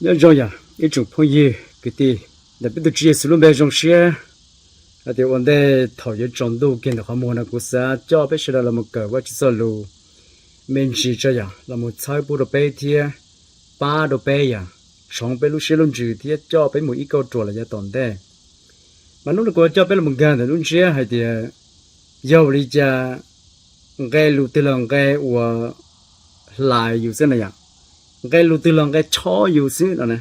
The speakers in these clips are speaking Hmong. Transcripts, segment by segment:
Nyob zoo yog ib tsoom phooj ywg kwv tij, ntawm peb tus Tswv Yexus lub npe zoo siab hais tias ua ntej thaum yuav tsaus ntuj kiag ntawm qhov muag no kuv xav coj peb sawv daws los mus kawm Vajtswv txoj lus me ntsis tso yog los mus txhawb pub rau peb thiab pab rau peb yog tshoov peb lub siab lub ntsws thiab coj peb mus ib kauj ruam los yav tom ntej. Mas hnub no kuv coj peb los mus nkag ntawm lub ntsiab hais tias yog ua li cas nqe lus twg los nqe uas hlais yus xwb na yom, nqe lus twg los nqe chob yus xwb no na.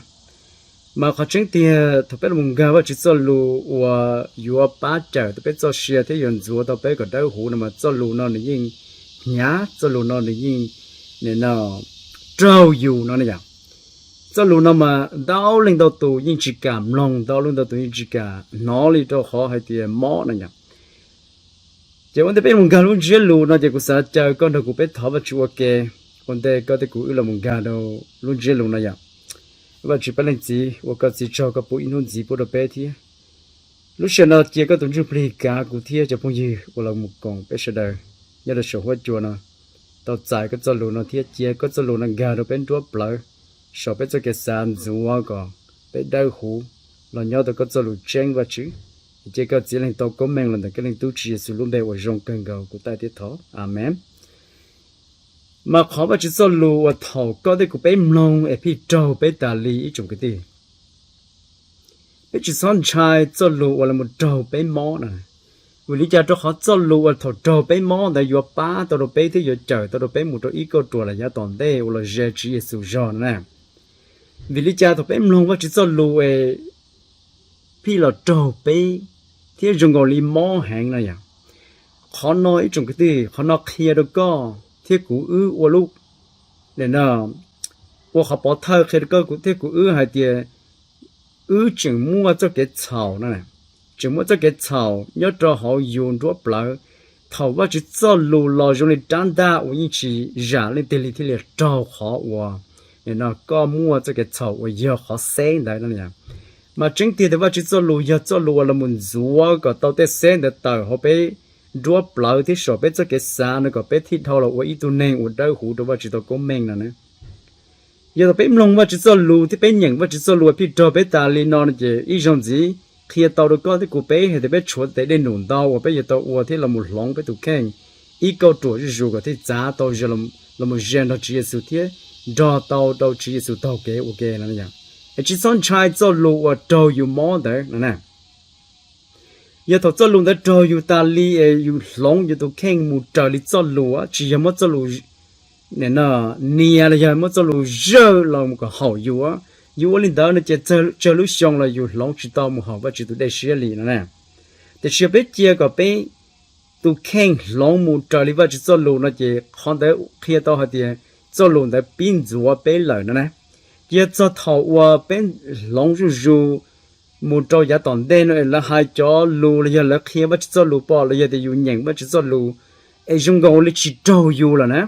Mas qhov tseeb tiag thaum peb los mus nkag Vajtswv txoj lus uas yuav pab cawm tau peb txoj sia thiab yuav ntxuav tau peb kom dawb huv no mas txoj lus no nws yeej hnyav, txoj lus no nws yeej raug yus no na yom. Txoj lus no mas ntau leej ntau tus yeej tsis kam mloog, ntau leej ntau tus yeej tsis kam hnov li rau qhov hais tias mob no yom. Ces ua ntej peb mus nkag lub ntsiab lus no ces kuv xav caw koj nrog kuv peb thov Vajtswv ua ke. Ua ntej koj thiab kuv wb los mus nkag rau lub ntsiab lus no yom, Vajtswv peb leej txiv, ua koj txiv tsaug koj pub ib hnub ntxiv pub rau peb thiab. Lub sij hawm no cia koj tus Ntsuj Plig kav kuv thiab cov phooj ywg uas los mus koom peb sawv daws nyob rau saum huab cua no tau txais koj txoj lus no thiab cia koj txoj lus no nkag rau peb nruab plawv, saum peb txoj kev xav ntxuav kom peb dawb huv los nyob tau koj txoj lus tseeb Vajtswv. Cia koj txiv leej tau koob meej los ntawm koj leej tub Tswv Yexus lub npe uas zoo kawg nkaus kuv teb thiab thov, Amees. Mas qhov Vajtswv txoj lus uas thaum koj thiab kuv peb mloog es phij raug peb tas li ib tsoom kwv tij. Peb tsis txhob ntshai txoj lus uas los raug peb mob na. Vim li cas? Rau qhov txoj lus uas thaum raug peb mob ntawd yuav pab tau rau peb thiab yuav cawm tau rau peb mus rau ib kauj ruam los yav tom ntej uas los ze Tswv Yexus zog no na. Vim li cas thaum peb mloog Vajtswv txoj lus es phij los raug peb thiab zoo nkaus li mob heev no yom? Qhov no ib tsoom kwv tij, qhov no qhia rau koj thiab kuv wb ua lub, ua qhov pov thawj qhia rau koj thiab kuv wb hais tias wb tseem muaj txoj kev txhaum no, tseem muaj txoj kev txhaum nyob rau hauv yus nruab plawv. Thaum Vajtswv txoj lus los zoo li rab ntaj uas yeej tsis zam leej twg li thiaj li raug qhov uas no koj muaj txoj kev txhaum uas yog qhov xeb ntawd no. Mas tseeb tiag tias Vajtswv txoj lus yog txoj lus uas los mus ntxuav kom tau tej xeb ntawd tawm hauv peb nruab plawv thiab saum peb txoj kev xav no kom peb thiaj dhau los ua ib tug neeg uas dawb huv rau Vajtswv tau koob meej no na. Yog thaum peb mloog Vajtswv txoj lus thiab peb nyeem Vajtswv txoj lus phij raug peb tas li no no ces ib zaug ntxiv qhia tau rau koj thiab kuv peb hais tias peb tshuav tes dej num ntau uas peb yuav tau ua thiab los mus hloov peb tus kheej ib kauj ruam zuj zus kom thiaj txav tau los mus ze nrog Tswv Yexus thiab nrog tau rau Tswv Yexus taug kev ua ke no. Es tsis txhob ntshai txoj lus uas raug yus mob ntawd no na. Yog thaum txoj lus ntawd raug yus tas li es yus hloov yus tus kheej mus raws li txoj lus, tsis yog muab txoj lus nias los yog muab txoj lus zawj los mus kom haum yus, yus ua li ntawd no ces tsawg lub xyoo los yus hloov tsis tau mus haum Vajtswv tus dej siab li no na. Tiam sis yog peb cia kom peb tus kheej hloov mus raws li Vajtswv txoj lus no ces qhov ntawd qhia tau hais tias txoj lus ntawd pib ntxuav peb lawm no na. Ces yog txog thaum uas peb hloov zuj zus mus rau yav tom ntej no es lawv hais cov lus los yog lawv qhia Vajtswv txoj lus pom los yog tias yus nyeem Vajtswv txoj lus es zoo nkaus li tsis raug yus lawm na,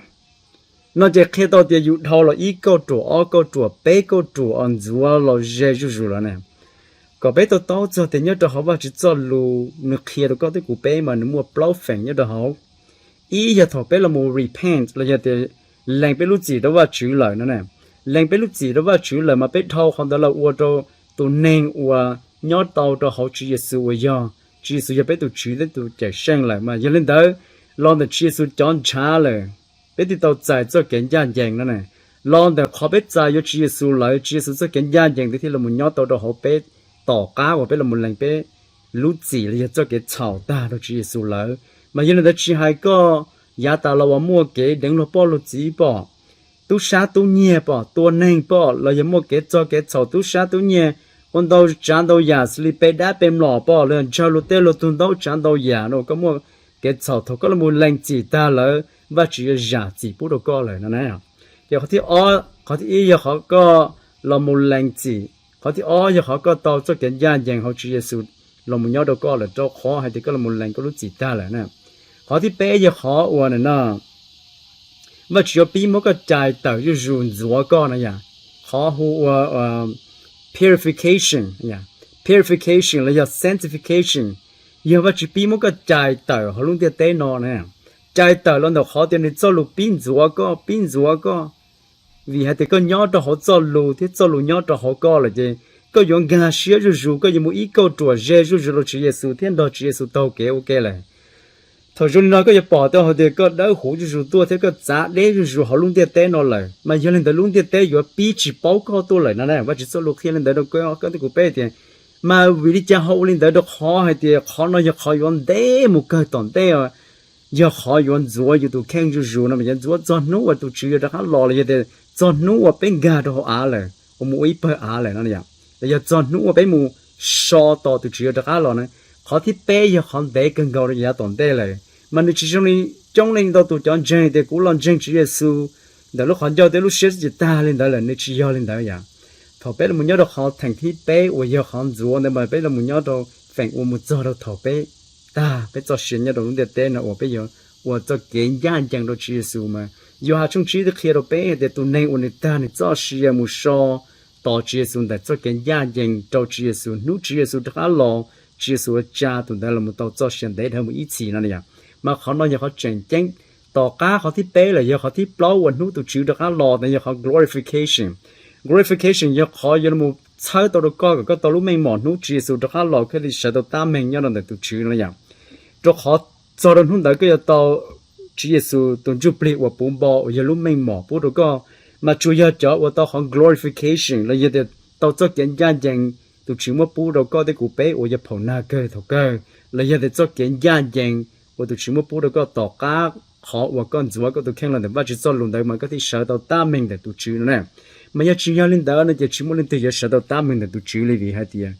no ces qhia tau tias yus dhau los ib kauj ruam ob kauj ruam peb kauj ruam os ntxuav los ze zuj zus lawm na. Kom peb to taub txog tias nyob rau hauv Vajtswv txoj lus nws qhia rau koj thiab kuv peb mas nws muaj plaub feem nyob rau hauv. Ib yog thaum peb los mus repent los yog tias lees peb lub txim rau Vajtswv lawm no na, lees peb lub txim rau Vajtswv lawm mas peb dhau qhov ntawd los ua rau tus neeg uas nyob tau rau hauv Tswv Yexus uas yog Tswv Yexus yog peb tus Tswv thiab tus Cawmseej lawm mas yog li ntawd los ntawm Tswv Yexus cov ntshav lawm peb thiaj tau txais txoj kev ncaj ncees no na. Los ntawm qhov peb txais yuav Tswv Yexus lawm, Tswv Yexus txoj kev ncaj ncees ntawd thiaj los mus nyob tau rau hauv peb tom qab uas peb los mus lees peb lub txim los yog txoj kev txhaum tag rau Tswv Yexus lawm. Mas yog li ntawd tsis hais koj yav tas los uas muaj kev deev luag poj luag txiv pom, tub sab tub nyiag pom, tua neeg pom los yog muaj kev txog kev txhaum tub sab tub nyiag ua ntau tsav ntau yam xws li pe dab pe mlom pom los yog ntshaw luag tej luag tug ntau tsav ntau yam no koj muaj kev txhaum thaum koj los mus lees txim tag lawm Vajtswv yuav zam txim pub rau koj lawm no na. Ces qhov thib ob, qhov thib ib yog qhov koj los mus lees txim, qhov thib ob yog qhov koj tau txoj kev ncaj ncees hauv Tswv Yexus los mus nyob rau koj lawm rau qhov hais tias koj los mus lees koj lub txim tag lawm na. Qhov thib peb yog qhov uas no Vajtswv yuav pib muab koj cais tawm zuj zus ntxuav koj no yom. Qhov hu ua purification, purification los yog sanctification, yog Vajtswv pib muab koj cais tawm hauv lub ntiaj teb no na. Cais tawm los ntawm qhov tias nws txoj lus pib ntxuav koj, pib ntxuav koj, Vim hais tias koj nyob rau hauv txoj lus thiab txoj lus nyob rau hauv koj lawm ces koj yuav nkag siab zuj zus, koj yuav mus ib kauj ruam ze zuj zus rau Tswv Yexus thiab nrog Tswv Yexus taug kev ua ke lawm. Thaum zoo li no koj yuav pom tau hais tias koj dawb huv zuj zus tuaj thiab koj txav deb zuj zus hauv lub ntiaj teb no lawm, mas yog li ntawd lub ntiaj teb yuav pib tsis paub koj tuaj lawm no na. Vaj Tswv txoj lus qhia li ntawd rau koj, koj thiab kuv peb tias, mas vim li cas ho ua li ntawd? Rau qhov hais tias qhov no yog qhov yuav ntev mus kawg tom ntej, yog qhov yuav ntxuav yus tus kheej zuj zus no, mas yuav ntxuav txog hnub uas tus Tswv yuav rov qab los los yog tias txog hnub uas peb nkag rau hauv av lawm uas mus ua ib pawg av lawm no, los yog txog hnub uas peb mus so tos tus Tswv yuav rov qab los na. Qhov thib peb yog qhov ntev kawg nkaus rau yav tom ntej lawm, mas nws tsis zoo li coob leej ntau tus cov ntseeg tias kuv los ntseeg Tswv Yexus ntawm lub qhov ncauj thiab lub siab xwb ces tag li ntawd lawm, nws tsis yog li ntawd yom. Thaum peb los mus nyob rau qhov theem thib peb uas yog qhov ntxuav ntawd mas peb los mus nyob rau feem ua mus txog rau thaum peb tag peb txoj sia nyob rau lub ntiaj teb no uas peb yuav ua txoj kev ncaj ncees rau Tswv Yexus mas Yauhas tshooj tsib twb qhia rau peb hais tias tus neeg uas nws tag nws txoj sia mus so tos Tswv Yexus ntawm txoj kev ncaj ncees rau Tswv Yexus, hnub Tswv Yexus rov qab los Tswv Yexus yuav tsa tus ntawd los mus tau txoj sia ntev dhawv mus ib txhis no yom. Mas qhov no yog qhov tseem ceeb. Tom qab qhov thib peb los yog qhov thib plaub uas hnub tus Tswv rov qab los ntawd yog qhov glorification. Glorification yog qhov yuav los mus txhawb tau rau koj kom koj tau lub meej mom hnub Tswv Yexus rov qab los koj thiaj li sawv tau tab meeg nyob rau ntawm tus Tswv no yom. Rau qhov txog rau hnub ntawd koj yuav tau Tswv Yexus tus ntsuj plig uas puv npo uas yog lub meej mom pub rau koj, mas tsuas yog cov uas tau qhov glorification los yog tias tau txoj kev ncaj ncees tus Tswv muab pub rau koj thiab kuv peb uas yog phaum nag kawg thaum kawg, los yog tias txoj kev ncaj ncees uas tus Tswv muab pub rau koj tom qab qhov uas koj ntxuav koj tus kheej los ntawm Vajtswv txoj lus ntawd mas koj thiaj sawv tau tab meeg ntawm tus Tswv no na. Mas yog tsis yog li ntawd no ces tsis muaj leej twg yuav sawv tau tab meeg ntawm tus Tswv li, vim hais tias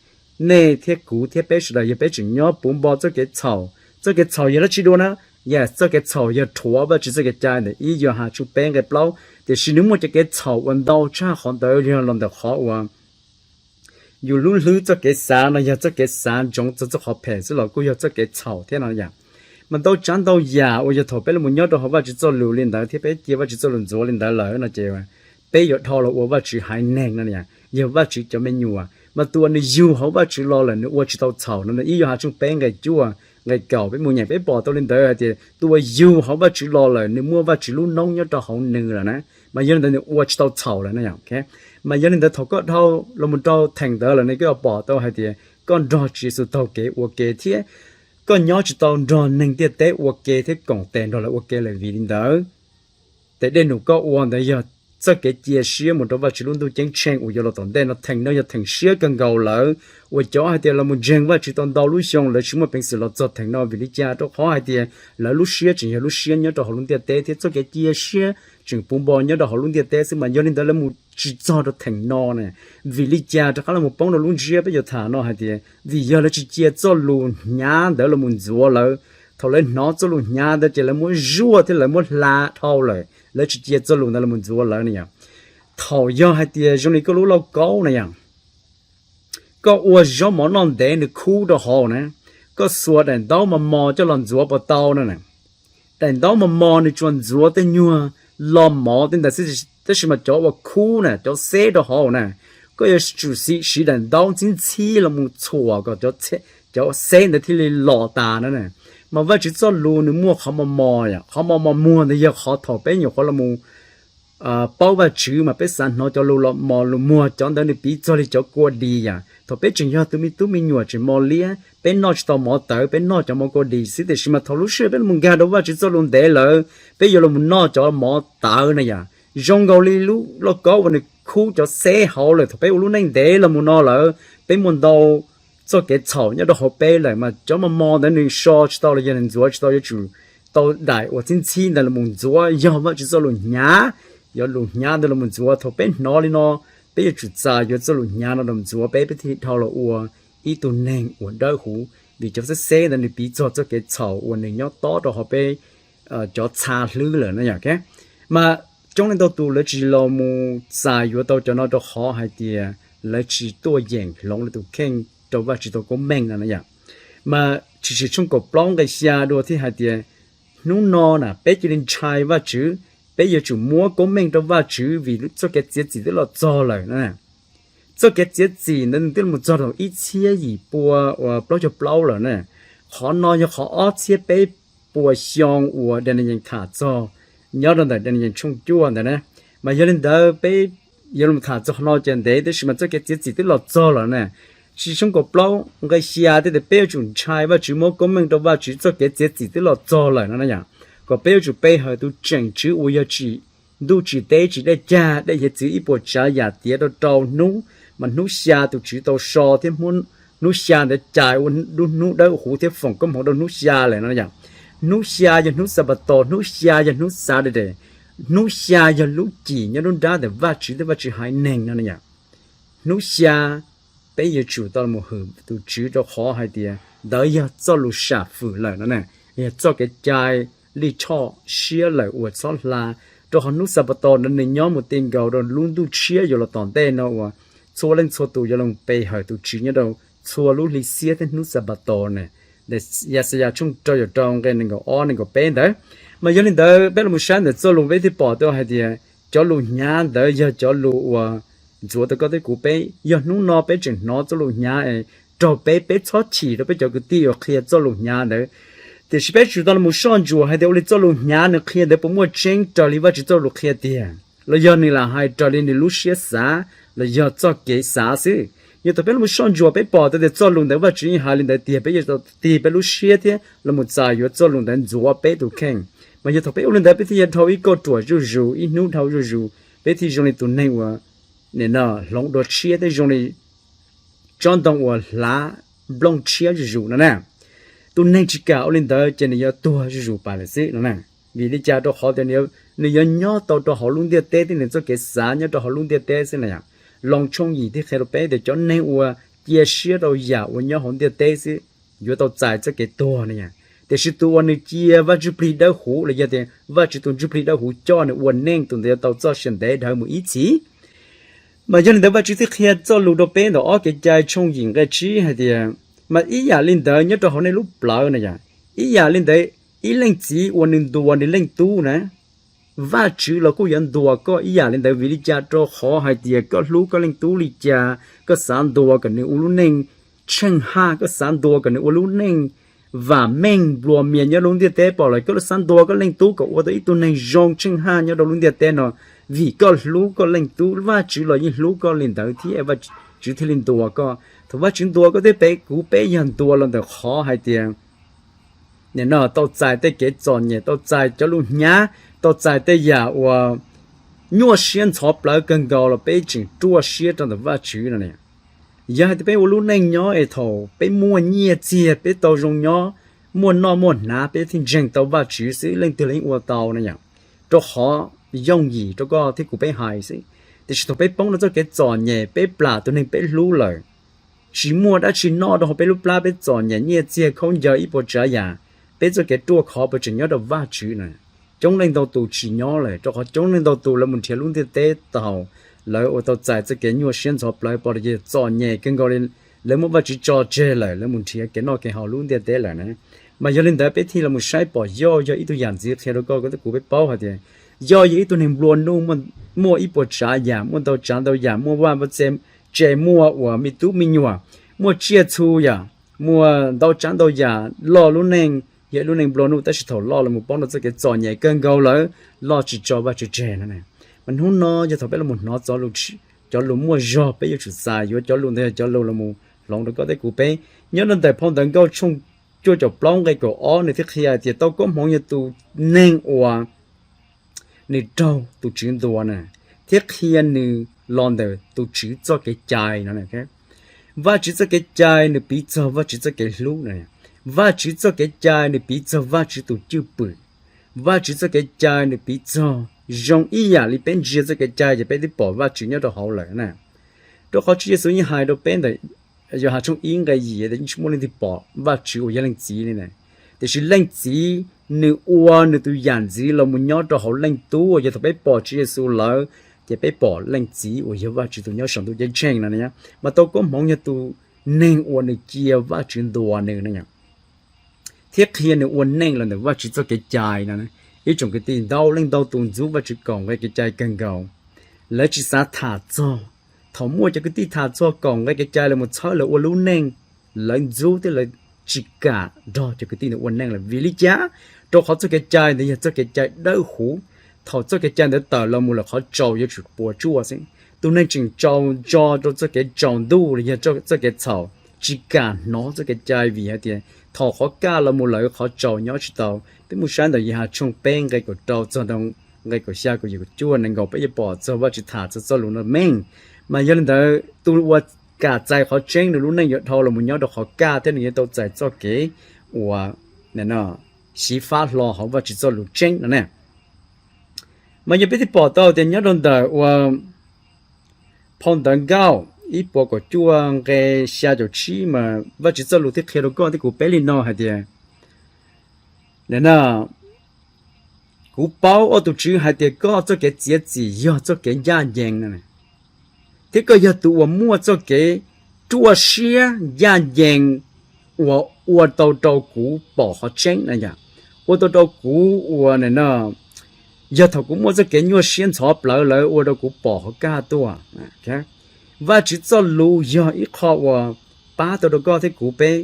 nej thiab kuv thiab peb sawv daws yog peb tseem nyob puv npo txoj kev txhaum. Txoj kev txhaum yog dab tsi dua na? Yog txoj kev txhaum yog rhuav Vajtswv txoj kev cai ntawm ib Yauhas tshooj peb nqe plaub, tiam sis nws muaj cov kev txhaum uas ntau tshaj qhov ntawd yog los ntawm qhov uas yus lub hlwb txoj kev xav no yog txoj kev xav ntsoov txog txoj qhov phem xwb los kuj yog txoj kev txhaum thiab no yom. Mas ntau tsav ntau yam uas yog thaum peb los nyob rau hauv Vajtswv txoj lus li ntawd thiab peb cia Vajtswv txoj lus ntxuav li ntawd lawm no ces peb yuav dhau los ua Vajtswv haiv neeg no yom, yog Vajtswv cov me nyuam. Mas tus uas nws yug hauv Vajtswv los lawm nws ua tsis tau txhaum no, ib Yauhas tshooj peb nqe cuaj nqe kaum peb mus nyeem peb pom tau li ntawd hais tias tus uas yug hauv Vajtswv los lawm nws muaj Vajtswv lub noob nyob rau hauv nws lawm na. Mas yog li ntawd nws ua tsis tau txhaum lawm no. Mas yog li ntawd thaum koj dhau los mus rau theem ntawd lawm ne koj yuav pom tau hais tias koj nrog Tswv Yexus taug kev ua ke thiab koj nyob tsis tau nrog neeg ntiaj teb ua ke thiab koom tes nrog lawv ua ke lawm. Vim li ntawd tes dej num koj ua ntawd yog txoj kev cia siab mus rau Vajtswv lub ntuj ceeb tsheej uas yuav los tom ntej no. Theem no yog theem siab kawg nkaus lawm uas cov hais tias los mus ntseeg Vajtswv tau ntau lub xyoo lawv tsis muaj peev xwm los txog theem no. Vim li cas? Rau qhov hais tias lawv lub siab tseem yog lub siab nyob rau hauv lub ntiaj teb thiab txoj kev cia siab tseem puv npo nyob rau hauv lub ntiaj teb xwb mas yog li ntawd lawv mus tsis txog rau theem no na. Vim li cas? Rov qab los mus poob rau lub ntsiab peb yuav tham no hais tias vim yog lawv tsis cia txoj lus hnyav ntawd los mus ntxuav lawv. Thaum lawv hnov txoj lus hnyav ntawd ces lawv muab zuaj thiab lawv muab hla dhau lawm, lawv tsis cia txoj lus ntawd los mus ntxuav lawv na yom. Thaum yog hais tias zoo li koj lub lauj kaub na yom, koj ua zaub mov noj ntev nws khub rau hauv na, koj xuas daim ntaub mos mos coj los ntxuav puas tau no na? Daim ntaub mos mos nws tsuas ntxuav tej nyuag los mov tej ntawd xwb, tab sis mas cov uas khub na, cov xeb rau hauv na, koj yuav tsum siv daim ntaub ntxhib ntxhib los mus txhuam kom cov xeb ntawd thiaj li los tas na. Mas Vajtswv txoj lus nws muaj qhov mos mos, qhov mos mos muag ntawd yog qhov thaum peb nyuam qhuav los mus paub Vajtswv mas peb xav hnov cov lus los mos lus muag, cov ntawd nws piv txog li cov kua dis yom. Thaum peb tseem yog tus me tub me nyuam tseem mos liab peb noj tsis tau mov tawv, peb noj cov mov kua dis xwb, tiam sis mas thaum lub sij hawm peb los nkag rau Vajtswv txoj lus ntev lawm peb yuav los mus noj cov mov tawv na yom. Zoo nkaus li lub lauj kaub uas nws khub cov xeb hauv lawm, thaum peb ua lub neej ntev los mus no lawm peb muaj ntau txoj kev txhaum nyob rau hauv peb lawm mas cov mos mos ntawd nws so tsis tau los yog nws ntxuav tsis tau, yuav tsum tau daim uas ntxhib ntxhib ntawd los mus ntxuav, yog Vajtswv txoj lus hnyav, yog lus hnyav ntawd los mus ntxuav. Thaum peb hnov li no peb yuav tsum txais yuav txoj lus hnyav no los ntxuav peb, peb thiaj dhau los ua ib tug neeg uas dawb huv, vim cov xeb xeb ntawd nws piv txog txoj kev txhaum uas nws nyob tob rau hauv peb cov txha hlwb lawm no yom. Mas coob leej ntau tus lawv tsis los mus txais yuav tau cov no rau qhov hais tias lawv tsis tuaj yeem hloov lawv tus kheej rau Vajtswv tau koob meej no na yom. Mas Tshwm Sim tshooj kaum plaub nqe xya dua thiab hais tias hnub no na peb cia li ntshai Vajtswv, peb yuav tsum muab koob meej rau Vajtswv vim txoj kev txiav txim twb los txog lawm na. Txoj kev txiav txim ntawd nws twb los txog rau ib txhiab yim pua plaub caug plaub lawm na. Qhov no yog qhov ob txhiab peb puas xyoo uas Daniyees tham txog nyob rau ntawm Daniyees tshooj cuaj ntawd na. Mas yog li ntawd peb yuav los tham txog qhov no ces ntev, tab sis mas txoj kev txiav txim twb los txog lawm na. Sim xyoo kaum plaub nqe xya thiaj tias peb yuav tsum ntshai Vajtswv, muab koob meej rau Vajtswv, txoj kev txiav txim twb los txog lawm no na yom. Kom peb yuav tsum pe hawm tus tseem tswv uas yog tsim ntuj tsim teb, tsim dej cag dej hiav txwv ib puas tsav yam tiav rau rau hnub, mas hnub xya tus Tswv tau so thiab hnub xya ntawd cais ua lub hnub dawb huv thiab foom koob hmoov rau hnub xya lawm no yom. Hnub xya yog hnub Xanpataus, hnub xya yog hnub Saturday, hnub xya yog lub cim nyob nruab nrab ntawm Vajtswv thiab Vajtswv haiv neeg no yom. Hnub xya peb yuav tsum tau los hwm tus Tswv rau qhov hais tias ntawd yog txoj lus sam fwm lawm no na, yog txoj kev cai lij choj siab lawm uas txhob hla, rau qhov hnub Xanpataus ntawd nws nyob mus ti nkaus rau lub ntuj tshiab yuav los tom ntej no uas txhua leej txhua tus yuav los pe hawm tus Tswv nyob rau txhua lub hli xiab thiab hnub Xanpataus na. Yaxayas tshooj rau yam rau nqe nees nkaum ob nees nkaum peb ntawd. Mas yog li ntawd peb los saib ntawm txoj lus peb thiaj pom tau hais tias cov lus hnyav ntawd yog cov lus uas ntxuav tau koj thiab kuv peb. Yog hnub no peb tseem hnov txoj lus hnyav es raug peb, peb txhob chim rau peb cov kwv tij uas qhia txoj lus hnyav ntawd. Tiam sis peb tsum tau los soj ntsuam hais tias ua li txoj lus hnyav nws qhia ntawd puas muaj tseeb raws li Vajtswv txoj lus qhia tiag, los yog nws lam hais raws li nws lub siab xav los yog txoj kev xav xwb. Yog thaum peb los soj ntsuam peb pom tau tias txoj lus ntawd Vajtswv yeej hais li ntawd tiag, peb yuav tau tig peb lub siab thiab los mus txais yuav txoj lus ntawd ntxuav peb tus kheej. Mas yog thaum peb ua li ntawd peb thiaj yuav dhau ib kauj ruam zuj zus, ib hnub dhau zuj zus, peb thiaj zoo li tus neeg uas nim no hloov dua tshiab thiab zoo li tsob ntoo uas hlav nplooj tshiab zuj zus no na. Tus neeg tsis kam ua li ntawd ces nws yuav tuag zuj zus pas lawm xwb no na. Vim li cas? Rau qhov tias nws yuav nyob tau rau hauv lub ntiaj teb thiab nws txoj kev xav nyob rau hauv lub ntiaj teb xwb na yom. Loos tshooj yim thiaj qhia rau peb tias cov neeg uas cia siab rau yam uas nyob hauv ntiaj teb xwb yuav tau txais txoj kev tuag no yom. Tiam sis tus uas nws cia Vaj Ntsuj Plig Dawb Huv los yog tias Vajtswv tus Ntsuj Plig Dawb Huv coj nws ua neej, tus ntawd yuav tau txoj sia ntev dhawv mus ib txhis. Mas yog li ntawd Vajtswv thiaj qhia txoj lus rau peb ntawm ob Kev cai tshooj yim nqe tsib hais tias, mas ib yam li ntawd nyob rau hauv nej lub plawv na yom, ib yam li ntawd ib leej txiv uas nws ntuas nws leej tub na, Vajtswv los kuj yuav ntuas koj ib yam li ntawd. Vim li cas? Rau qhov hais tias koj hlub koj leej tub li cas, koj xav ntuas kom nws ua lub neej tsheej haj, koj xav ntuas kom nws ua lub neej vam meej nplua mias nyob lub ntiaj teb pom lawm, koj xav ntuas koj leej tub kom ua tau ib tug neeg zoo tsheej haj nyob rau lub ntiaj teb no. Vim koj hlub koj leej tub, Vajtswv los yeej hlub koj li ntawd thiab Vajtswv thiaj li ntuas koj. Thaum Vajtswv ntuas koj thiab peb, kuv peb yog ntuas los ntawm qhov hais tias nim no tau txais tej kev txom nyem, tau txais cov lus hnyav, tau txais tej yam uas nyuaj siab ntxhov plawv kawg nkaus los peb tseem ruaj siab rau ntawm Vajtswv no. Yog hais tias peb ua lub neej nyob es thaum peb muaj nyiaj txiag, peb tau zoo nyob, muaj noj muaj hnav, peb thiaj ntseeg tau Vajtswv xwb, leej twg los yeej ua tau no yom. Rau qhov yooj yim rau koj thiab kuv peb hais xwb. Tiam sis thaum peb poob rau txoj kev txom nyem, peb plam tus neeg peb hlub lawm, tsis muaj dab tsi noj rau hauv peb lub plab, peb txom nyem nyiaj txiag khaub ncaws ib puas tsav yam, peb txoj kev ruaj khov puas tseem nyob rau Vajtswv na? Coob leej ntau tus tsis nyob lawm, rau qhov coob leej ntau tus lawv mus nrhiav lub ntiaj teb thaum lawv ua tau txais txoj kev nyuaj siab ntxhov plawv, pom tias txom nyem kawg nkaus li, lawv muab Vajtswv tso tseg lawm, lawv mus nrhiav kev noj kev haus lub ntiaj teb lawm na. Mas yog li ntawd peb thiaj los mus saib pom Yauj yog ib tug yam ntxwv qhia rau koj thiab kuv peb paub hais tias Yauj yog ib tug neeg nplua nuj, muaj ib puas tsav yam, muaj ntau tsav ntau yam, muaj vaj muaj tse, muaj uas me tub me nyuam, muaj tsiaj txhu yam, muaj ntau tsav ntau yam, loj lub neej, yog ib lub neej nplua nuj, tab sis thaum loj los mus poob rau txoj kev txom nyem kawg nkaus lawm, loj tsis tso Vajtswv tseg no. Mas hnub no yog thaum peb los mus hnov cov lus muaj zog, peb yuav tsum xav yuav cov lus ntawd yog cov lus los mus hloov rau koj thiab kuv peb. Nyob rau ntawm phau Ntawv Nkauj tshooj cuaj caum plaub nqe kaum ob, nws thiaj qhia tias tau koob hmoov yog tus neeg uas nws raug tus Tswv ntuas na, thiab qhia nws los ntawm tus Tswv txoj kev cai no. Vajtswv txoj kev cai nws piv txog Vajtswv txoj kev hlub na. Vajtswv txoj kev cai nws piv txog Vajtswv tus cwj pwm. Vajtswv txoj kev cai nws piv txog zoo ib yam li peb ntsia txoj kev cai ces peb twb pom Vajtswv nyob rau hauv lawm na. Rau qhov Tswv Yexus yeej hais rau peb ntawm Yauhas tshooj ib nqe yim tias yeej tsis muaj leej twg pom Vajtswv uas yog leej txiv li na. Tiam sis leej txiv nws ua nws tus yam ntxiv los mus nyob rau hauv leej tub, yog thaum peb pom Tswv Yexus lawm, ces peb pom leej txiv uas yog Vajtswv tus nyob saum ntuj ceeb tsheej no. Mas tau koob hmoov yog tus neeg uas nws cia Vajtswv ntuas nws no, thiab qhia nws ua neej los ntawm Vajtswv txoj kev cai no. Ib tsoom kwv tij, ntau leej ntau tus ntxub Vajtswv kaum nqe kev cai kawg nkaus, lawv tsis xav tham txog. Thaum muaj cov kwv tij tham txog kaum nqe kev cai los mus txhawb lawv ua lub neej, lawv ntxub thiab lawv tsis kam nrog cov kwv tij ntawd ua neej lawm. Vim li cas? Rau qhov txoj kev cai ntawd yog txoj kev cai dawb huv, thaum txoj kev cai ntawd tawm los mus lawm qhov tsaus yuav tsum puas tsuaj xwb. Tus neeg tseem tsaus ntso rau txoj kev tsaus ntuj los yog txoj kev txhaum, tsis kam hnov txoj kev cai, vim hais tias thaum qhov kaj los mus lawm qhov tsaus nyob tsis tau. Peb mus saib ntawm Yehas tshooj peb nqe kaum rau txog nqe kaum xya, kaum yim, kaum cuaj, nees nkaum peb yuav pom txog Vajtswv tham txog txoj lus no meej. Mas yog li ntawd tus uas kam txais qhov tseeb, nws lub neej yuav dhau los mus nyob rau qhov kaj thiab nws yuav tau txais txoj kev uas xyiv fab hlo hauv Vajtswv txoj lus tseeb no ne. Mas yog peb thiaj pom tau tias nyob rau ntawm uas phau ntawv Nkauj ib puas kaum cuaj nqe xya caum tsib mas Vajtswv txoj lus thiaj qhia rau koj thiab kuv peb li no hais tias, kuv paub, tus Tswv, hais tias koj txoj kev txiav txim yog txoj kev ncaj ncees no, thiab koj yog tus uas muaj txoj kev ruaj siab ncaj ncees uas ua tau rau kuv pom qhov tseeb no yom, ua tau rau kuv ua no, yog thaum kuv muaj txoj kev nyuaj siab ntxhov plawv lawm ua rau kuv pom qhov kaj tuaj. Vajtswv txoj lus yog ib qho uas pab tau rau koj thiab kuv peb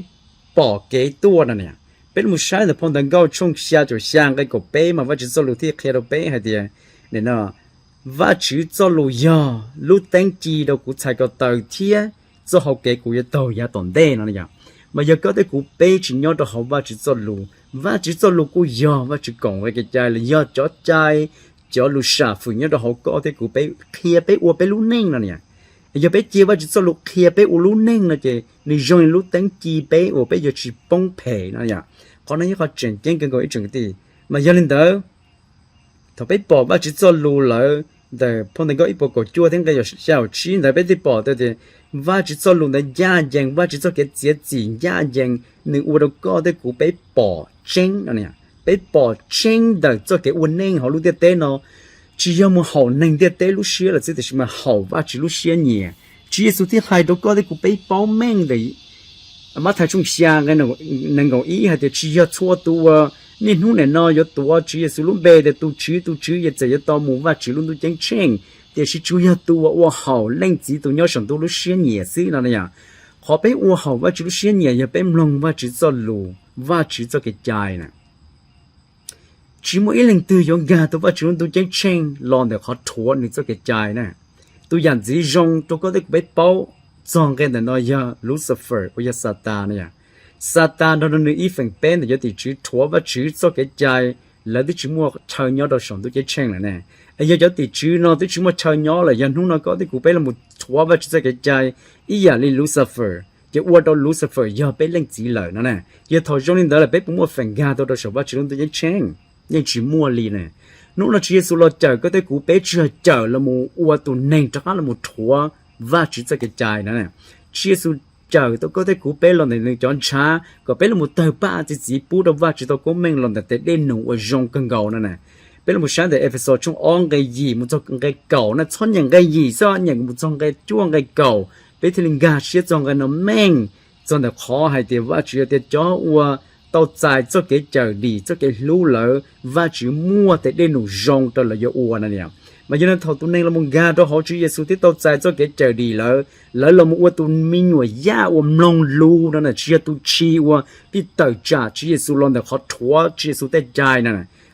pom kev tuaj no. Peb los saib ntawm phau ntawv Nkauj tshooj xya caum xya nqe kaum peb mas Vajtswv txoj lus thiaj qhia rau peb hais tias, Vajtswv txoj lus yog lub teeb ci rau kuv txhais ko taw thiab txoj hau kev kuv yuav taug yav tom ntej no yom. Mas yog koj thiab kuv peb tsis nyob rau hauv Vajtswv txoj lus, Vajtswv txoj lus kuj yog Vajtswv kaum nqe kev cai los yog cov cai, cov lus sam fwm nyob rau hauv koj thiab kuv peb qhia peb ua peb lub neej no. Yog peb cia Vajtswv txoj lus qhia peb ua lub neej no ces nws zoo li lub teeb ci peb uas peb yuav tsis poob phem no yom. Qhov no yog qhov tseem ceeb kawg nkaus ib tsoom kwv tij. Mas yog li ntawd, thaum peb pom Vajtswv txoj lus lawm ntawm phau ntawv Nkauj ib puas kaum cuaj thiab nqe xya caum tsib ntawd peb thiaj pom tau tias Vajtswv txoj lus ntawd ncaj ncees, Vajtswv txoj kev txiav txim ncaj ncees, nws ua rau koj thiab kuv peb pom tseeb no. Peb pom tseeb ntawm txoj kev ua neej hauv lub ntiaj teb no, tsis yog mus haum neeg ntiaj teb lub siab lawm xwb tiam sis mas haum Vajtswv lub siab nyiam. Tswv Yexus thiaj hais rau koj thiab kuv peb paub meej ntawm Mathais tshooj xya nqe nees nkaum ib hais tias tsis yog txhua tus uas niaj hnub nim no yuav tuav Tswv Yexus lub npe tias tus Tswv, tus Tswv, ces txawm yuav tau mus Vajtswv lub ntuj ceeb tsheej, tiam sis tsuas yog tus uas ua haum Leej Txiv tus nyob saum ntuj lub siab nyiam xwb no yom. Qhov peb ua haum Vajtswv lub siab nyiam yog peb mloog Vajtswv txoj lus, Vajtswv txoj kev cai na. Tsis muaj ib leej twg yuav nkag tau Vajtswv lub ntuj ceeb tsheej los ntawm qhov rhuav nws txoj kev cai na. Tus yam ntxiv zoo rau koj thiab kuv peb paub txog nqe ntawm no yog Lucifer uas yog Xatas no yom. Xatas nrog rau nws ib feem peb ntawm cov tim tswv rhuav Vajtswv txoj kev cai, lawv twb tsis muaj chaw nyob rau saum ntuj ceeb tsheej lawm ne. Yog cov tim tswv no twb tsis muaj chaw nyob lawm, yog hnub no koj thiab kuv peb los rhuav Vajtswv txoj kev cai ib yam li Lucifer, ces ua rau Lucifer yog peb leej txiv lawm no na. Yog thaum zoo li ntawd lawm peb puas muaj feem nkag tau rau saum Vajtswv lub ntuj ceeb tsheej? Yeej tsis muaj li ne. Hnub no Tswv Yexus los cawm koj thiab kuv peb tsis yog cawm los mus ua tus neeg rov qab los mus rhuav Vajtswv txoj kev cai no. Tswv Yexus cawm tau koj thiab kuv peb los ntawm nws cov ntshav kom peb los mus tawg paj txi txiv pub rau Vajtswv tau koob meej los ntawm tes dej num uas zoo kawg nkaus no na. Peb los mus saib ntawm Efexus tshooj ob nqe yim mus txog nqe kaum na, txhob nyeem nqe yim xwb, nyeem mus txog nqe cuaj nqe kaum peb thiaj li nkag siab txog nqe no meej, txog ntawm qhov hais tias Vajtswv yog tias cov uas tau txais txoj kev cawm dim txoj kev hlub lawm, Vajtswv muaj tes dej num zoo rau lawv yuav ua no. Mas yog no thaum tus neeg los mus nkag rau hauv Tswv Yexus thiab tau txais txoj kev cawm dim lawm, lawv los mus ua tus me nyuam yaj uas mloog lus no na, tsis yog tus tshis uas pheej tawm tsam Tswv Yexus los ntawm qhov rhuav Tswv Yexus tej cai no.